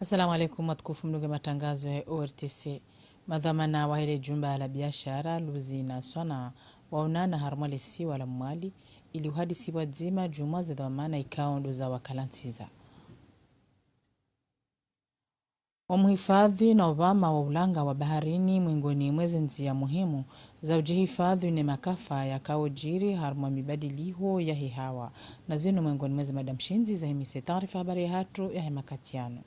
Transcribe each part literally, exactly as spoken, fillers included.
Assalamu alaikum, watukufu mdungao matangazo ya O R T C. Madhwamana wahe le jumba la biashara, luzi na swanaa waonana harumwa le siwa la Mwali ili uhadisi pvwadzima djumwa ze dhwamana ikao ndo za wakalantsiza. Omuhifadhwi na upvama wa ulanga wa baharini mwengoni mwa ze ndzia muhimu za udjihifadhwi ne makafa yakao djiri harumwa mibadiliho yahe hawa. Na zinu mwengoni mwa ze mada mshindzi zahimise taarifa habari yahatru yahe makati yanu.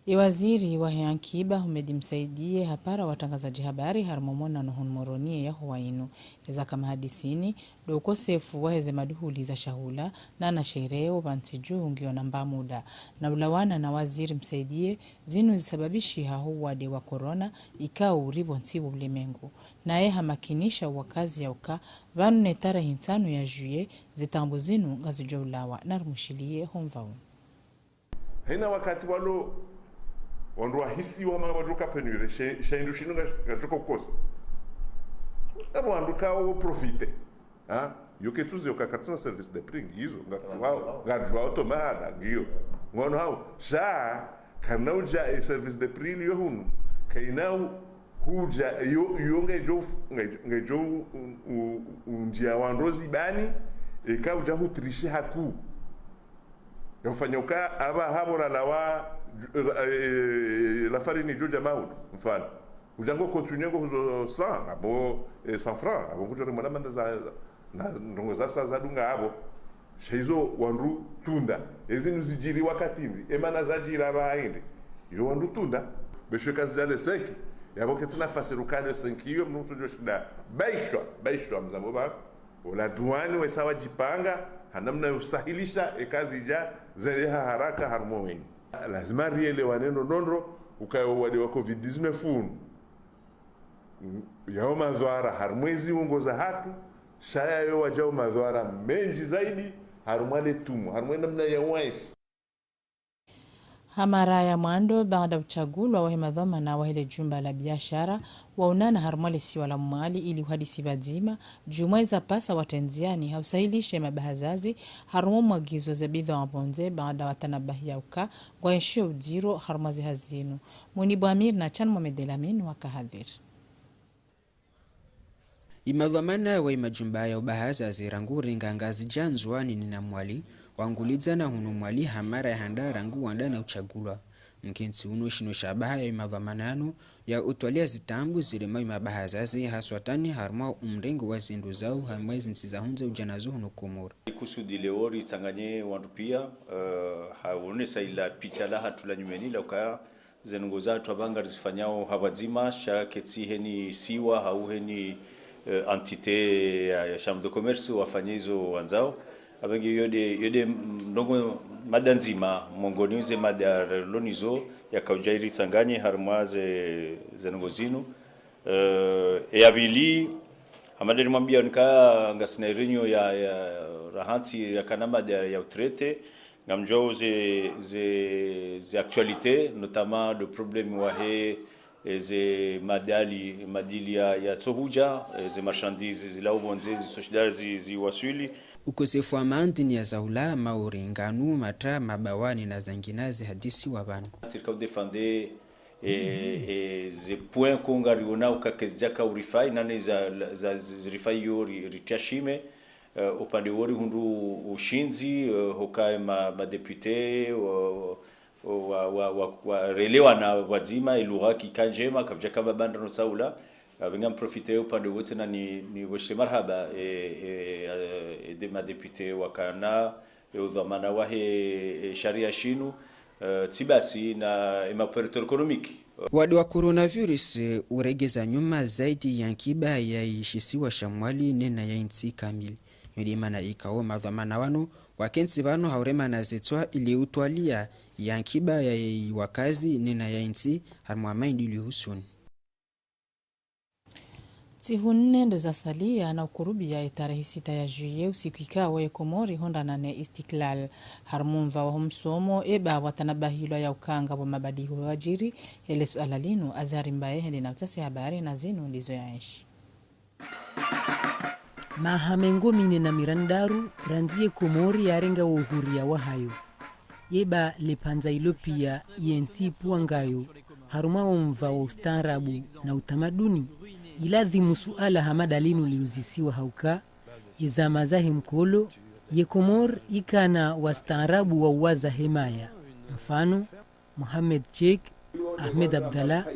Ye waziri wahe ankiba Houmed Msaidie hapara watrangazadji habari harumwa monano hunu Moroni ye yahuwa inu. Eza kama hadisini, ndo ukosefu wahe ze maduhuli za shahula, na na shereo pvantsi dju ngiyo na mba muda. Na ulawana na waziri Msaidie, zinu zisababishiha ho uwade wa corona, ikao uri pvontsi wo ulemengu. Naye hamakinisha wakazi ya uka, pvanu ne tarehi ntsanu ya juillet, ze taabu zinu ngazidjo ulawa. Na rumushiliye ho mvauni. Hena wakati walo wandru wahisiwa manga wadjoka pénurie, she, she hindru shinu nga, ngadjoka ukosa. Apvo wandru kao profite. Ha? Yo ketsuzi yo kakatsina service de prix, ngizo, ngadjuwao, ngadjuwao to mahala, ngiyo. Ngono hao, sha, kana udja e service de prix yo hunu, kaina u, hudja, yo, yo ngedjo, ngedjo, ngedjo u, u, u, undjia wandru zibani, eka udja hutrishi haku. Yafanya uka apvaha pvo lalawa, eh, la farine djo dja maulu, mfano. Udja ngo continuer ngo huzo cent, apvo, eh, cent francs, apvo ngudjo rimwa na manda za, za, na ndrongo za sa zadunga apvo. Sha izo wandru tunda. Ezi nuzidjiri wakati ndi, emana zadjiri apvaha indi. Yo wandru tunda. Beshwe kazidja le cinq, yapvo ketsi nafasi ruka le cinq, iyo mndru utsodjo shinda. Baishwa, baishwa mzambo ba. Ola duwani wesa wadjipanga, ha namna ya usahilisha, eka zidja, zende ha haraka harumwa wenyi. Lazima rielewane ndo ndo ndo, ukaya uwade wa covid dix-neuf unu. Yao madhwara harumwa ezi ungo zahatru, sha yayo wadjao madhwara mendji zaidi, harumwa le tumu, harumwa namna ya uenshi. Ha mara ya mwando, baada utsagulwa wahe madhwamana wahe le jumba la biashara, waonana harumwa le siwa la Mwali ili uhadisi pvwadzima, djumwa eza pasa watrendziani ha usahilishe mabahazazi, harumwa mwagizo ze bidhwaa pvondze, baada watanabahi ya uka, ngwaenshio udziro harumwa ze hazi zinu. Munibu Amir na Chan Mohamed El Amin waka hadhir. Imadhwamana wa imajumba ya ubahazazi rangu ringa Ngazidja, Ndzuwani na Mwali, wangulidzana hunu Mwali ha mara ya handa rangu wandana utsagulwa. Mkentsi unu shinu shabaha ya imadhwamana yanu ya utwalia zitambu zirema imabahazazi haswatani harumwa umrengo wa zindru zao harumwa izintsi za hundze udja nazo hunu Komori. Ikusudi leo ritsanganye wandru pia, eh, ha uonesa ila picha lahatru la nyumeni la ukaya ze ndrongo zahatru apvaha ngarizifanyao ha pvwadzima, sha ketsi heni siwa, hau heni, eh, entité ya, ya Chambre de Commerce wafanye izo wandzao. Apvenge yo nde, yo nde ndrongo mada ndzima, mongoni ze mada relo nizo, yakaudja iritsanganye harumwa ze, ze ndrongo zinu. Eh, e ya pvili, hama nde nimwambia nika ngasina réunion ya, ya, rahantsi yakana mada ya utraité, ngamdjuao ze, ze, ze actualités, notamment le problème wahe, eh, ze madali, madili ya, yatsohudja, eh, ze marchandises zilao pvondze, zitsoshinda zi, ziwaswili. Ukosefu wa mandhini ya zahula, mauri, nganu, matra, mabawani na zangina zihadisiwa pvanu. Sirikali udéfendre, eh, eh, ze points ko ngarionao uka kezidjaka urifai, nane za, za, za, zirifai yo ri, ritia shime. Eh, upande wori hundru ushindzi, eh, hoka ma, madéputés, wa, wa, wa, wa, warelewana pvwadzima, ilugha kika ndjema, kapvadjaka mabandra no tsaula. Apvenga mprofite upande wotsena ni, ni weshe marahaba, eh, eh, eh, nde madéputés wakana, eh, udhwamana wahe, eh, sharia shinu, eh, tsi basi na, eh, ma opérateurs économiques. Wade wa coronavirus, eh, uregeza nyuma zaidi ya nkiba ya ishisiwa sha Mwali nena ya intsi kamili. Yo nde mana ikao madhwamana wanu, wakentsi pvanu ha uremana zitswa ili utwalia ya nkiba ya iwakazi nena ya intsi, harumwa maindili husuni. Ntsihu nne ndo zasalia na ukurubia etarehi sita ya juillet, usiku ikao ye Komori ihundrana ne istiklal. Harumwa mva waho msomo, eba watanabahilwa ya uka ngapvo mabadiliko yadjiri, ele suala linu, Azhari Mbaye hende na utasi habari na zinu ndizo yaenshi. Maha mengo mine na mirandraru, randzi ye Komori yarenga wo uhuria wahayo. Yeba lepvandza ilo piya yentsi ipvuwa ngayo harumwa omva wa ustaarabu na utamaduni. Iladhimu suala hama dalinu liuzisiwa hauka, yezama zahe mkolo, ye Komori ikana wastaarabu wa uwaza hemaya. Mfano, Mohamed Cheikh, Ahmed Abdallah,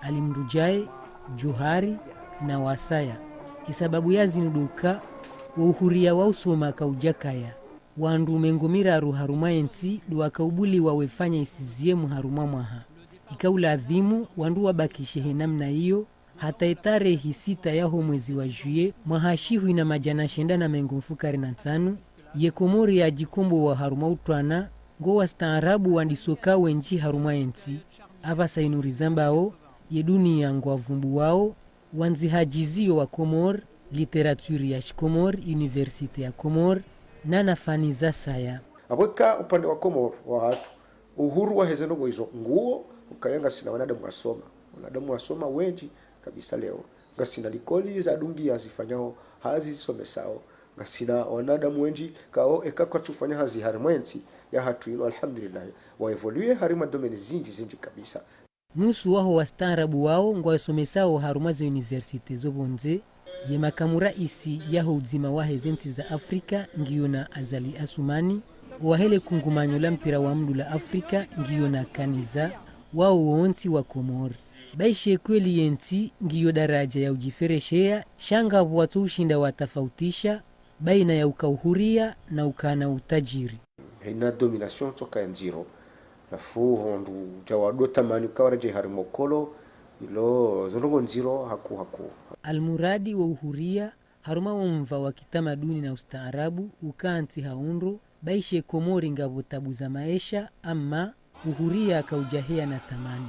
Ali Mndru Djae, Djohari, na wasaya. Isababu ya zinu ndo uka, wo uhuriya wa usoma kaujakaya. Wandru mengo miraru harumwa yentsi ndo wakaubuliwa wefanya isiziemu harumwa mwaha. Ikauladhimu wandru wabakishe he namna iyo, hata etarehi sita yaho mwezi wa juillet, mwaha shihwi na madjana shenda na mengo mfukare na ntsanu, ye Komori yajikombowa harumwa utwana, ngo wastaarabu wandiso ka wendji harumwa yentsi. Apvasa inu rizambao, ye duniya ngwavumbuwao, wandzihaji ziyo wa Komori, littérature ya shiKomori, université ya Komori, na na fani za saya. Apvo eka upande wa Komori wahatru, uhuru wa heze ndrongoo izo nguwo, ukaya ngasina wanadamu wasoma. Wanadamu wasoma wendji kabisa leo. Ngasina likoli zadungiya zifanyao hazi zisomesao. Ngasina wanadamu wendji kao eka kwatsufanya hazi harimwa yentsi yahatru inu, alhamdulillah. Wa évoluer harimwa domaine zindji zindji kabisa. Nusu waho wastaarabu wao ngwasomesao harumwa ze université zo pvondze, ye makamu raisi yaho udzima wahe zentsi za Afrika ngiyo na Azali Assoumani, wahe le kungumanyo la mpira wa mndru la Afrika ngiyo na Kaniza, wao wontsi wa Komori. Baishe kweli yentsi ngiyo daraja ya ujiferesheya, sha ngapvo watso ushinda watafautisha, baina ya uka uhuriya na ukana utajiri. Haina domination tsoka ya ndziro. Halafu hondru dja wado tamani uka waredjei harimwa okolo, ilo zo ndrongoo ndziro haku haku. Almuradi wo uhuriya, harumwa omva wa kitamaduni na ustaarabu, uka ntsi ha undro, baishe Komori ngapvo tabu za maesha, ama uhuriya kaujaheya na thamani.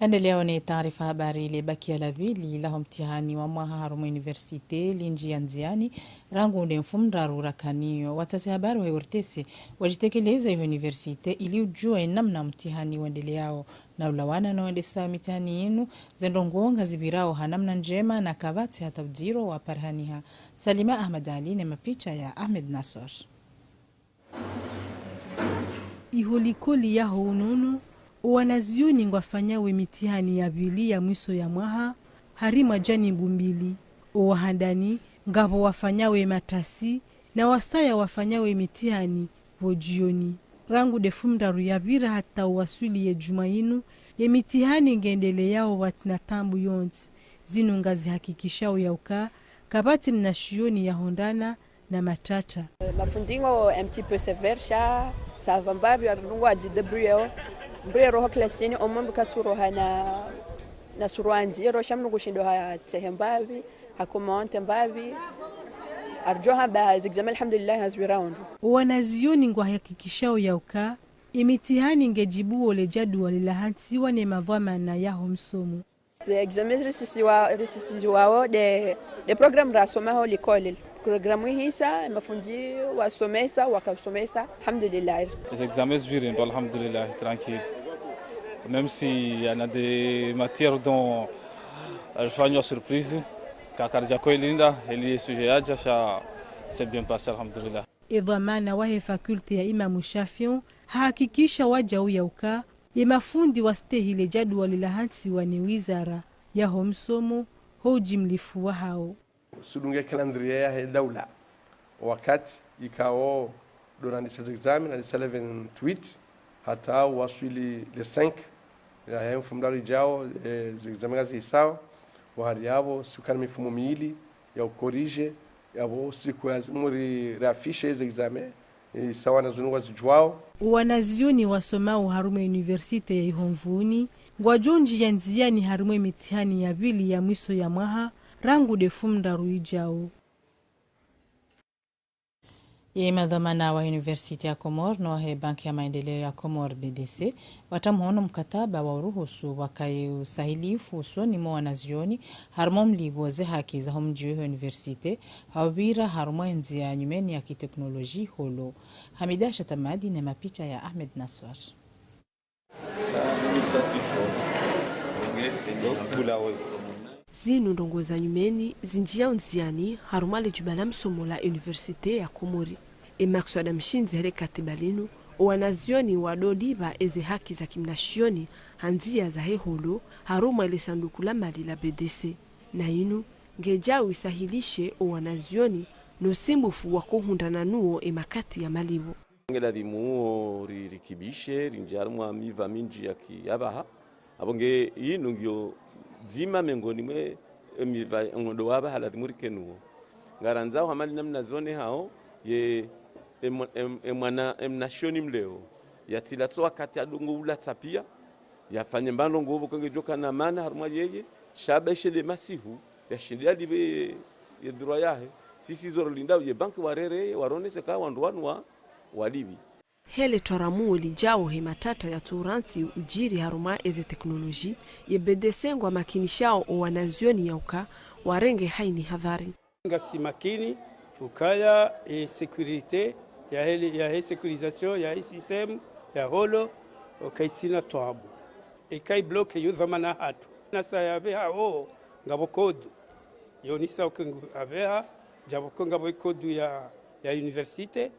Endelea one taarifa habari. Le bakia la pvili laho mtihani wa mwaha harumwa université linjiya ndziani, rangu nde mfumoraru rakanayo. Watsahe habari wa O R T C wajitekeleza iho université ili ujua enamna mtihani wendeleao na ulawana no wendesa mitihani inu, ze ndrongoo ngazipvirao ha namna ndjema na kapvatsi hata udziro waparihaniha. Salima Ahmed Ali ne mapicha ya Ahmed Nassor. Iho likoli yaho unono, owanazioni ngwafanyao emitihani ya pvili ya mwiso ya mwaha, harimwa janibu mbili. Owahandani, ngapvo wafanyao ematasi, na wasaya wafanyao emitihani pvo jioni. Rangu nde mfumoraru yapvira hata owaswili ye djumwa inu, emitihani ngendeleao pvatsina taabu yontsi. Zinu ngazihakikishao ya uka, kapvatsi mnashioni yahondrana, na matata. Mafundi ngwao un petit peu sévère sha, ça va mbapvi, wandru ngwadjidébrouillé. Mbri roho klasini, omundru katsuroha na, na surwandzi, ero sha mndru ngushindo hatsehe mbapvi, hakomente mbapvi. Arjo hamba ze examen, alhamdulillah, hazipvira ondro. Owanazioni ngwahakikishao ya uka, emitihani ngejibuo le jadwali lahantsiwa ne madhwamana yaho msomo. Ze examen risisiwa, risisiwao nde, nde programme rasoma ho likoli. Programme ihisa, mafundi wasomesa, wakasomesa, alhamdulillah. Ze examen zipvira ondro, alhamdulillah, tranquille. Même s'il y en a des matières dont rifanywa surprise, ka karidja koilinda, eli sujet yadja, sha c'est bien passé, alhamdulillah. Edhwamana wahe faculté ya Imamu Shafiu hahakikisha wajau ya uka, emafundi wastehi le jadwali lahantsiwa ne wizara yaho msomo ho ujimlifu wahao. Sudunge calendrier yahe daula, wakati ikao ndo randisa ze examen, randisa le vingt-huit, hata waswili le cinq, yahe mfumoraru ujao, eh, ze examen ngazihisao, wahari yapvo, siku kana mifumo mili, ya ukorije, yapvo siku ya zi-, muri rafishe ze examen, eh, sawa na zinu ngwazijuao. Owanazioni wasomao harumwa université ya iho Mvuni, ngwajonjiya ndziani harumwa emitihani ya pvili ya mwiso ya mwaha, rangu nde mfumoraru ujao. Ye madhwamana wa Université ya Comores no wahe Banki ya Maendeleo ya Comores, B D C, watra muhono mkataba wa uruhusu wakaye usahilifu usoni mwa wanazioni, harumwa mlipvo ze haki zaho mdji weho université, ha upvira harumwa endzia ya nyumeni ya kiteknoloji holo. Hamida Shatamadi ne mapicha ya Ahmed Naswar. Zinu ndrongoo za nyumeni zinjiao ndziani harumwa le jumba la msomo la Université ya Comores. Emakswada mshindzi hele katiba linu, owanazioni wadolipva eze haki za kimnashioni ha ndzia za heholo harumwa ele sanduku la mali la B D C. Na inu ngedjao isahilishe owanazioni no simbufu wakohundrana nuwo emakati ya malipvo. Ngeladhimu uwo ririkibishe, rindjie harumwa miva mindji ya ki-, ya pvaha. Apvo nge inu ngiyo dzima mengoni mwe, e, miva ngondo wa pvaha ladhimu rike nuwo. Ngarandzao hama li namna zone hao, ye, e mwa-, e m-, e mwana, e mnashioni mleo. Yatsilatso wakati adungu ulatsa pia, yafanye mbandro ngo pvo kenge djoka na mana harumwa yeye, sha ba ishe le masihu, yashinde yalipve ye, ye droit yahe. Sisi zo rilindao ye banki warereye, waronese ka wandru wanu wa, walipvi. Hele twaramuo lidjao he matata ya turanti udjiri harumwa eze teknoloji, ye B D C ngwamakinishao owanazioni yauka warenge haini hadhari. Ngasi makini, ukaya, e, sécurité, ya hele, ya he sécurisation, ya he système, ya holo, ukaitsina twabu. Eka i bloqué yo dhwamana hatru. Na saya pveha o, ngapvo kodu. Yo nisa uke ngu-, apveha, djapvo ko ngapvo ikodu ya, ya université,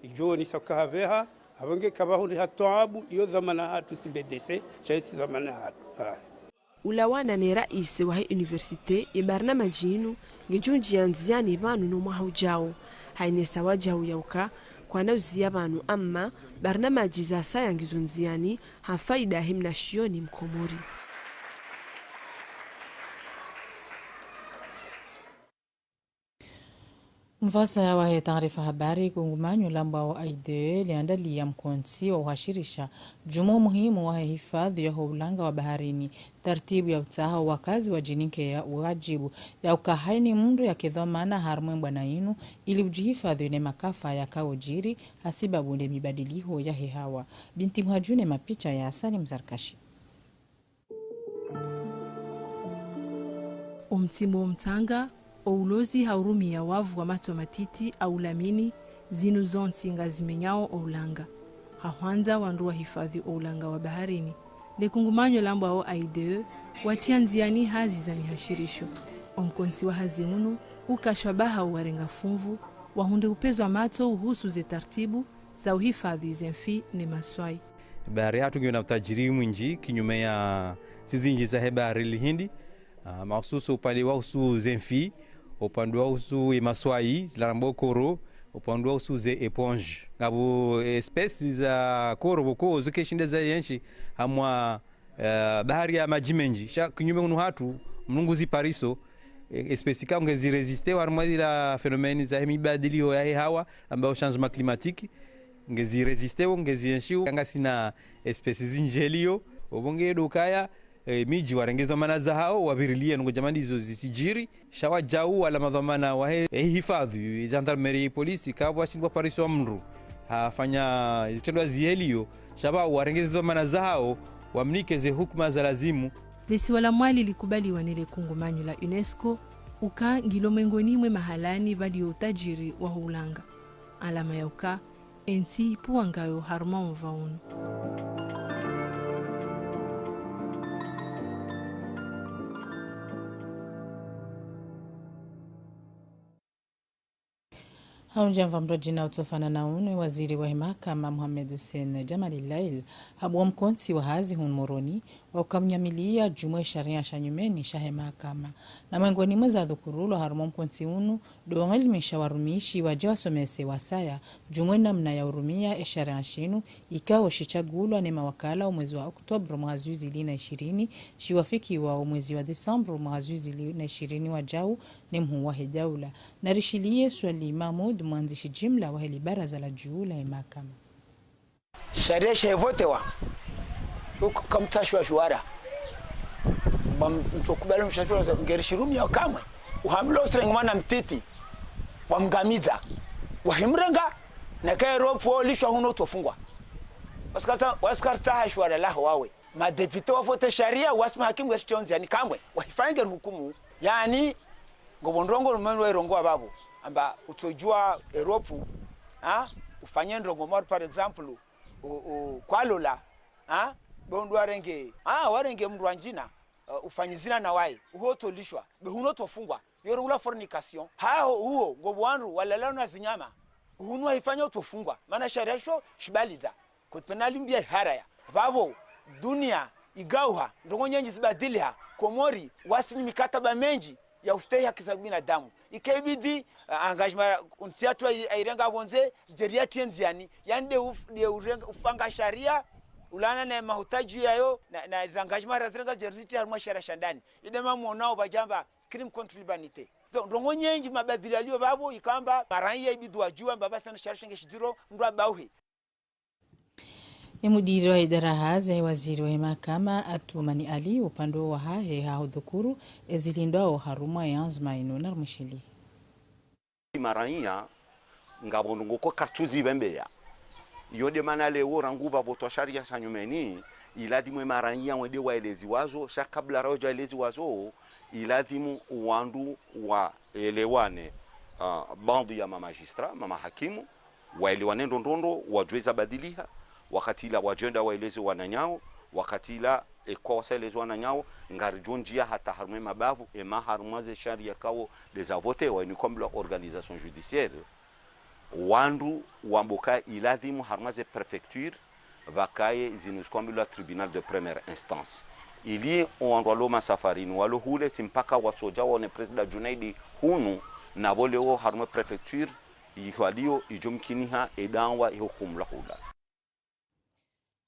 idjo nisa uka apveha, apvo nge kapvahundri ha twabu, iyo dhwamana hatru si B D C, sha iyo si dhwamana hatru. Haya. Ulawana ne raisi wahe université, ye barnamaji inu ngedjondjia ndziani pvanu no mwaha udjao. Hainesa wadjau yauka kwana uzia pvanu, amma barnamaji za saya ngizo ndziani ha faida he mnashioni mkomori. Mvasa ya wahe taarifa habari, kungumanyo lambwao A I D E liandalia mkontsi wa uhashirisha djumwa umuhimu wahe hifadhi yaho ulanga wa baharini. Tartibu ya utsaha wakazi wadjinike ya uwajibu ya uka haini mndru yake dhwamana harumwa e mbwana inu ili udjihifadhi ne makafa yakao djiri hasibabu ne mibadiliho yahe hawa. Binti Mhadju ne mapicha ya Salim Zarkashi. Omtsimu omtsanga, oulozi ha urumia wavu wa matso matiti au lamini, zinu zontsi ngazimenyao oulanga. Ha hwandza wandru wahifadhi oulanga wa baharini. Le kungumanyo lambwao A I D E, watria ndziani hazi za mihashirisho. Omkontsi wa hazi unu, ukashwa baha uwarenga funvu, wahundre upezwa matso uhusu ze tartibu za uhifadhi ze mfi ne maswai. Bahari hatru ngiyo na utajiri mwindji, kinyume ya zizindji zahe bahari lihindi. Ah, mahususu upande wa uhusu ze mfi, upande wa uhusu ye maswai, zila rambwao koro, upande wa uhusu ze éponge. Ngapvo espèces za koro pvoko zukeshinda za yenshi, hamwa, eh, bahari ya madji mendji. Sha kinyume hunu hatru, mlungu zipariso, eh, espèces ka ngezi résister harumwa zila phénomène zahe mibadiliho yahe hawa, ambao changement climatique, ngezi résister wo, ngezi enshi wo, ngasina espèces zindji heliyo, opvo nge ndo ukaya, eh, midji warenge dhwamana zahao, wavirilie nongo djamani izo zisidjiri, sha wadjau wala madhwamana wahe, eh, hifadhi, gendarmerie, polisi, kapvo washindwa parisiwa mndru hafanya zitrendwa ziheliyo, sha pvao warenge zidhwamana zahao, wamnike ze hukuma za lazimu. Lesiwa la Mwali likubaliwa nele kungumanyo la UNESCO, uka ngilo mwengoni mwe mahalani pvaliyo utajiri waho ulanga. Alama ya uka, entsi ipvuwa ngayo harumwa omva unu. Haundja mva mrodi na utsofana na unu, waziri wahe mahakama Mohamed Hussein Djamalilail habuwa mkontsi wa hazi hunu Moroni, wa ukamnyamilia djumwa e sharia sha nyumeni shahe mahakama. Na mwengoni mwa za dhukurulwa harumwa mkontsi unu, ndo uelimisha warumishi wadje wasomese wasaya djumwa e namna ya urumia e sharia shinu, ikao shitsagulwa ne mawakala omwezi wa Oktobre mwaha zihwi zili na ishirini, shiwafikiwa omwezi wa Desembre mwaha zihwi zili na ishirini wadjau ne mhuu wahe daula. Narishiliye Swali Mahmoud, mwandzishi jimla wahe li baraza la juu lahe mahakama. Sharia shahevotewa, uka-, kamtashwa shwara. Ba m-, mtsokubali mshashwara, ngerishirumia kamwe. Uhamlo usirenga mwana mtiti, wamngamiza. Wahimrenga, na kaye ropo lishwa huno utofungwa. Wasikarta-, wasikartaha shwara laho wawe. Madepite wavote sharia, wasi mahakimu ngeritrio ndziani kamwe. Wahifanye ngerihukumu. Yaani, ngopvo ndrongo numeni wairongoa pvapvo. Amba utsodjua Europe, ha? Ufanye ndrongo mwa, par exemple, u, u, kwalola, ha? Be undru warenge, ha, warenge mndru wa ndjina, uh, ufanye zina na waye, uho utsolishwa, be huno utsofungwa, yo rengula fornication. Haho uho, ngopvo wandru walalao na zinyama, Hunu haifanya utsofungwa, mana sharia sho shibalidza. Code pénal mbi ya iharaya. Vavo, dunia, igauha, ndrongoo nyenji zibadiliha, Komori, wasinyi mikataba menji ya ustehi haki za binadamu. Ikaibidi, ah, engagement, untsi yatru ai-, airenga pvondze, djeri yatrie ndziani, yani nde uf-, nde urenga, ufanga sharia, ulana na mahutaji yayo, na, na za engagement razirenga djeri zitrie harumwa sharia sha ndani. Inde mamuonao pvadjamba, crime contre l'humanité. Donc, ndrongoo nyenji mabadiliho yalio vavo, ikamba, maraiya ibidi wadjua, amba pvasina sharia shange shidziro, mndru abauhe. Ye mudiri wa idara hazi ya waziri wa mahakama Atoumani Ali, upande wahahe hahudhukuru ezilindwao harumwa ye anzma inu na rumwishili. Maraiya, ngapvo ndrongoo ko kartsuzi pvembeya. Iyo nde mana leo rangu pvavotwa sharia sha nyumeni, iladhimu ye maraiya wende waeleziwa zo, sha kabla raudja waeleziwa zo, iladhimu wandru waelewane, ah, baadhwi ya mamajistra, mamahakimu, waelewane ndrongoo ndrongoo, wadjue zabadiliha, wakati ila wadjenda waeleze wananyao, wakati ila eka wasaeleze wananyao, ngaridjo ndjia hata harumwa ye mabavu, ema harumwa ze sharia kao nde zavotewa, inu ikwambilwa organisation judiciaire. Wandru wambe uka iladhimu harumwa ze préfecture, pvakaye zinu zikwambilwa tribunal de première instance. Ili owandru walo masafarini, walo hule, tsi mpaka wasodja waone Président Djounaid hunu, na pvo leo harumwa préfecture, ihwalio, idjo mkiniha, edawa, ihukumulwa hula.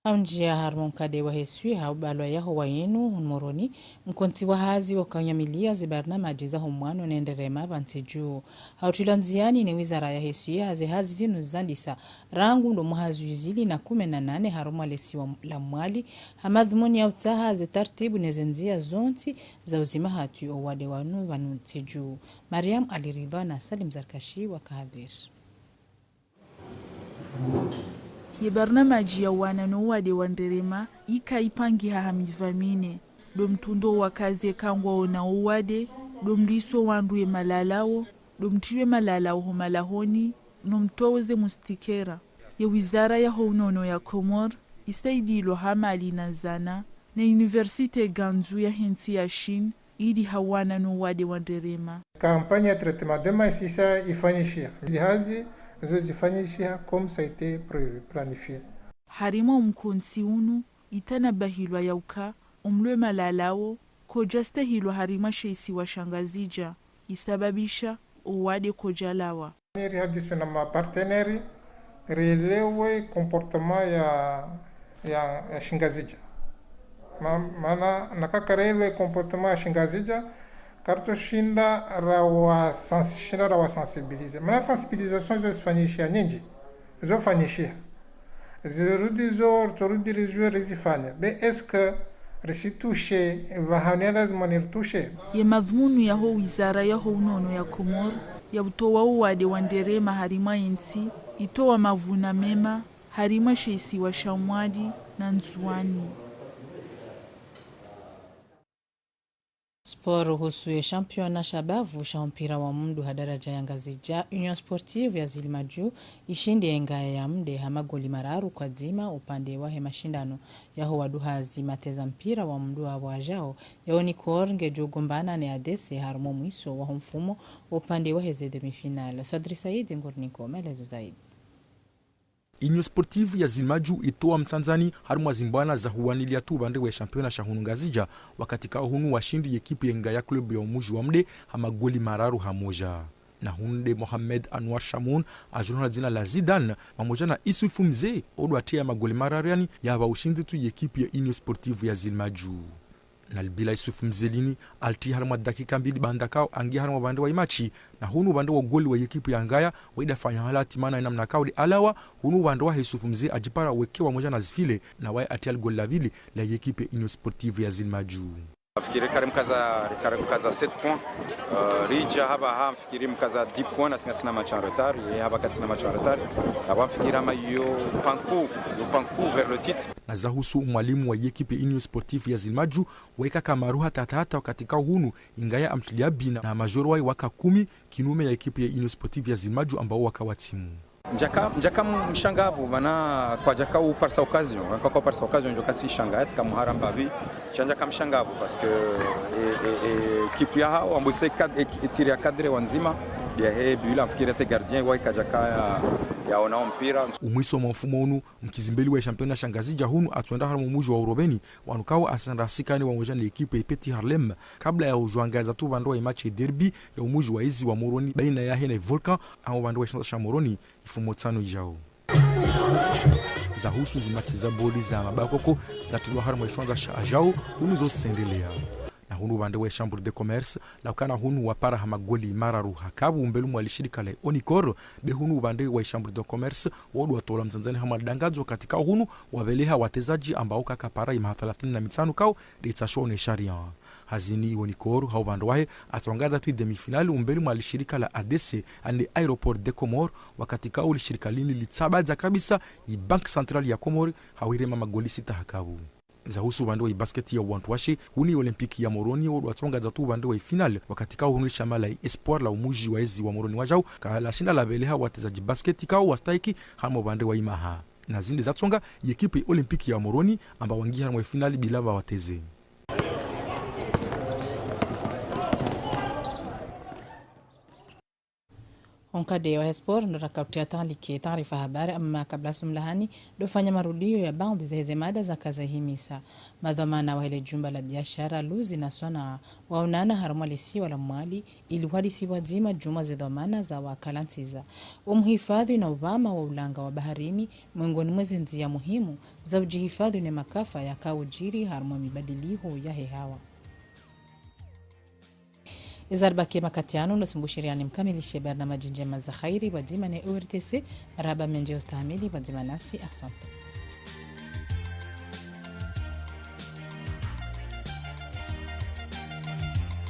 Haundjia harumwa nkade wahe swiha ubalwa yaho wa yinu, hunu Moroni, mkontsi wa hazi wakanyamilia ze barnamaji za ho mwano ne nderema pvantsi dju. Hautrilwa ndziani ne wizara yahe swiha, ze hazi zinu zandisa rangu ndo mwaha zihwi zili na kume na nane harumwa le siwa la Mwali, ha madhumuni ya utsaha ze tartibu ne ze ndzia zontsi za uzima hatwi owade wanu pvanu ntsi dju. Mariam Ali Ridhwa na Salim Zarkashi wakahadhwiri. Ye barnamaji ya uwana no uwade wa nderema ika ipangiha ha miva mine, ndo mtrundo wa kazi eka ngwaona uwade, ndo mliso wandru ye malalao, ndo mtriwe malalao ho malahoni, no mtowo ze mustikera. Ye wizara ya ho unono ya Komori, isaidilwa ha mali na zana, ne Université Guangzhou yahe ntsi ya Chine, ili hawana no uwade wa nderema. Campagne ya traitement de masse isa ifanyishiha. Zihazi zo zifanyishiha comme ça a été prévu, planifié. Harimwa omkontsi unu, itanabahilwa ya uka, omlwe malalao, kodja stehilwa harimwa she isiwa sha Ngazidja, isababisha, owade kodja lawa. Ri hadisi na ma partenaires, rielewe comportement ya, ya, ya Shingazidja. Ma-, mana, naka karielewe comportement ya Shingazidja, karitsoshinda rawa sens-, shinda rawa sensibiliser. Mana sensibilisation zo zifanyishiha nyinji, zofanyishiha. Zirudi zo, ritsorudi rizue rizifanya. Be est-ce que risitouché, pvahanu ya lazima niritushe? Ye madhumunu ya ho wizara ya ho unono ya Komori, ya utowa uwade wa nderema harimwa yentsi, itowa mavuna mema, harimwa she isiwa sha Mwali na Ndzuani. Sport. Uhusu ye championnat sha bavu sha mpira wa mndru ha daraja ya Ngazidja, Union Sportive ya Zilimadju ishindi ye Ngaya ya Mde ha magoli mararu kwa dzima upande wahe mashindano yaho waduhazi mateza mpira wa mndru wa wajao, ya Onicor ngedjo gombana ne A D C harumwa mwiso waho mfumo upande wahe ze demi-finale. Swadri Said ngurinikao maelezo zaidi. Union Sportive ya Zilimadju itowa mtsandzani harimwa zimbwana za huwanilia tu upande we championnat sha hunu Ngazidja, wakati kao hunu washindi ye ekipu ye Ngaya Club ya umuji wa Mde ha magoli mararu ha moja. Na hunu nde Mohamed Anwar Shamoun, ajulihana dzina la Zidane, pamoja na Issouf Mze, odo atia magoli mararu yani, yapva ushindi tu ye ekipu ya Union Sportive ya Zilimadju. Na libila Issouf Mze lini, aliti harimwa dakika mbili baanda kao angia harimwa upande wa imachi, na hunu upande wa goli wa ekipu ya Ngaya, waida fanya halati mana inamna kao de alawa, hunu upande wa Issouf Mze ajipara weke wamoja na zifile, na waye atia ligoli la pvili la ekipu ya Union Sportive ya Zilimadju. Fikiri kari mkaza, kari mkaza sept points. Euh, ridja hapvaha fikiri mkaza dix points, na si ngasina match en retard, ye hapvaha kasina match en retard. Hapvaha fikiri hama yo panku, yo panku vers le titre. Na zahusu mwalimu wa ekipu ya Union Sportive ya Zilimadju, waika kamaruha tata hata wakati kao hunu, ingaya amtilia bina na majoro wayi waka kumi, kinume ya ekipu ya Union Sportive ya Zilimadju ambao waka wa timu. Ndjaka, ndjaka mshangavu, mana kwadjaka uparisa occasion, kwadjaka uparisa occasion, ndjoka si shanga, tsika muhara mbapvi, sha ndjaka mshangavu, parce que, e, e, e, ekipu ya hao, ambao se kad-, e, e, tiri ya cadre wa ndzima, Yahe bila mfikiri te gardien waye kadjakaya yaona mpira. Umwiso mwa mfumo unu, mkizimbeli wa championnat sha Ngazidja hunu atsoenda harumwa umuji wa Urobeni, wanu kao asandrasikane wa mweja ne ekipe ya Petit Harlem, kabla ya ujwangaza tu upande wa imatch ya derby ya umuji wa ezi wa Moroni baina yahe na Volcan, au upande wa ishandza sha Moroni, ifumo tsano ijao. Zahusu zimatch za boli za mabakoko zatulwa harumwa ishandza sha Ajao, hunu zo sendelea. Na hunu upande wa Chambre de Commerce, laukana hunu wapara ha magoli mararu ha kabu umbeli mwa lishirika la Onicor, be hunu upande wa Chambre de Commerce, wodu watola mzandzani hamwa dangadzo katika hunu, wapveleha watezaji ambao kakapara imaha thelathini na mitsanu kao, detsa shone sharia. Hazini Onicor, ha upande wahe, atwangaza tu demi-finale umbeli mwa lishirika la A D C, ande Aéroport de Comores, wakati kao lishirika lini litsabadza kabisa, i Banque Centrale ya Comores, hawirema magoli sita ha kabu. Zahusu upande wa ibasket ya wantru washe, huni Olympique ya Moroni, wodu watsonga za tu upande wa ifinale, wakati kao hunu lishama la Espoir la umuji wa ezi wa Moroni wajao, kalashinda lapveleha watezaji basket kao wastahiki harumwa upande wa imaha. Na zinde zatsonga, yekipe Olympique ya Moroni, amba wangi harumwa ifinale bila pvwa wateze. Onkade wa sport ndo rakautia taalike taarifa habari, amma kabla sumlahani, ndo fanya marudio ya baadhi za heze mada zaka zahimisa. Madhwamana wa hele jumba la biashara, luzi na swanaa waonana harumwa lisiwa la Mwali ili uhadisi pvwadzima juu mwa ze dhwamana za wakalantsiza, umhifadhi na upvama wa ulanga wa baharini, mwengoni mwa ze ndzia muhimu za ujihifadhi ne makafa yakaojiri harumwa mibadiliho ya hehawa. Izaribaki makati yanu, ndo simbushiriani mkamilishe barnamaji ndjema za khairi pvwadzima ne O R T C, marahaba mendji ustahamili pvwadzima nasi, ahsante.